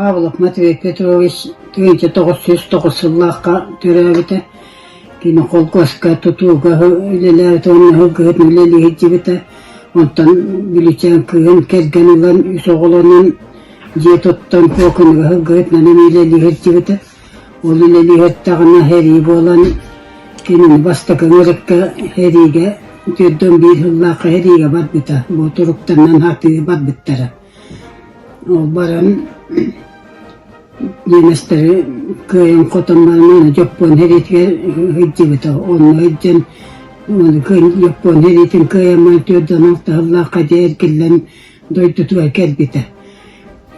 Павлов Матвей Петрович 1909 сыллаахха төрөөбүтэ. Кини холкуоска тутууга үлэлээбитэ уонна сылгыһытын үлэлии сылдьыбыта. Онтон Бүлүүчээн кыыһын кэргэн ылан үс оҕолонон дьиэ туттан Куокунуга сылгыһытынан эмиэ үлэлии сылдьыбыта. Ол үлэлии сырыттаҕына сэрии буолан кинини бастакы ыҥырыкка сэриигэ 41 сыллаахха сэриигэ барбыта. Бу туруктарынан сатыы барбыттара. Ол баран немецтэри кыайан хотон баран аны Дьоппуон сэриитигэр сылдьыбыта. Онно сылдьан Дьоппуон сэриитин кыайан баран 46 сыллаахха дьэ эргиллэн дойдутугар кэлбитэ.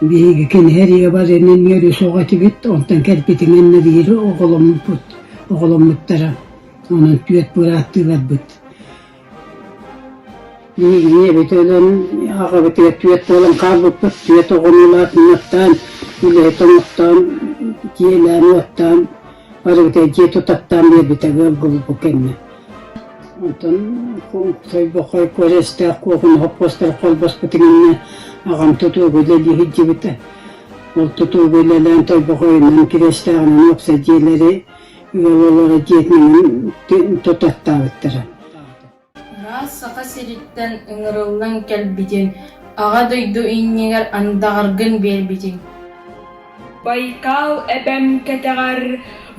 Биһиги кини сэриигэ барыан үөрүү суох этибит, онтон кэлбитин иннэ биир оҕоломмуппут, оҕоломмуттара. Онон түөрт бырааттыыларбыт. Биһиги ийэбит өлөн, аҕабытыгар түөрт буолан хаалбыппыт, түөрт оҕону улаатыннартаан, үлэһит оҥортоон, дьиэлээн-уоттаан, барыбытыгар дьиэ тутаттаан биэрбитэ ыал буолбут кэннэ. Онтон Сойбохой Куорэстээх куокуну хоппуостар холбоспутун иннинэ аҕам тутууга үлэлии сылдьыбыта. Ол тутууга үлэлээн Тойбохойунан, Кириэстээҕинэн уопсай дьиэлэри ыал олоро дьиэтинэн тутаттаабыттара. Ыраас Саха сириттэн ыҥырыллан кэлбитин, Аҕа дойду иннигэр андаҕаргын биэрбитиҥ. Байкал эбэм кэтэҕэр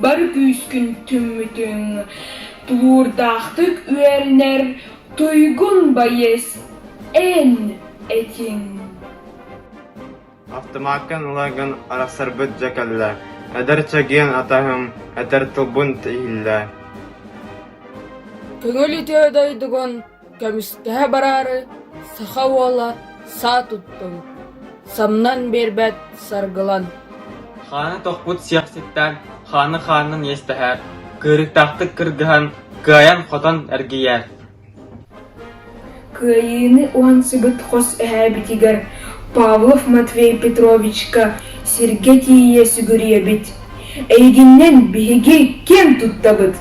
бары күүскүн түммүтүҥ, тулуурдаахтык үөрэнэр туйгун байыас эн этиҥ. Автомаккын ылагын арахсарбыт дьэ кэллэ, эдэр чэгиэн атаһым, этэр тылбын иһиллээ Көҥүл үтүө дойдугун көмүскэһэ бараары саха уола саа туттуҥ, самнан биэрбэт саргылан. Хааны тохпут сиэхситтээн, хааны хаанынан иэстэһэр, кыырыктаахтык кыргыһан, кыайан-хотон эргийэр. Кыайыыны уһансыбыт хос эһээбитигэр Павлов Матвей Петровичка сиргэ тиийэ сүгүрүйэбит, эйигиннэн биһиги киэн туттабыт!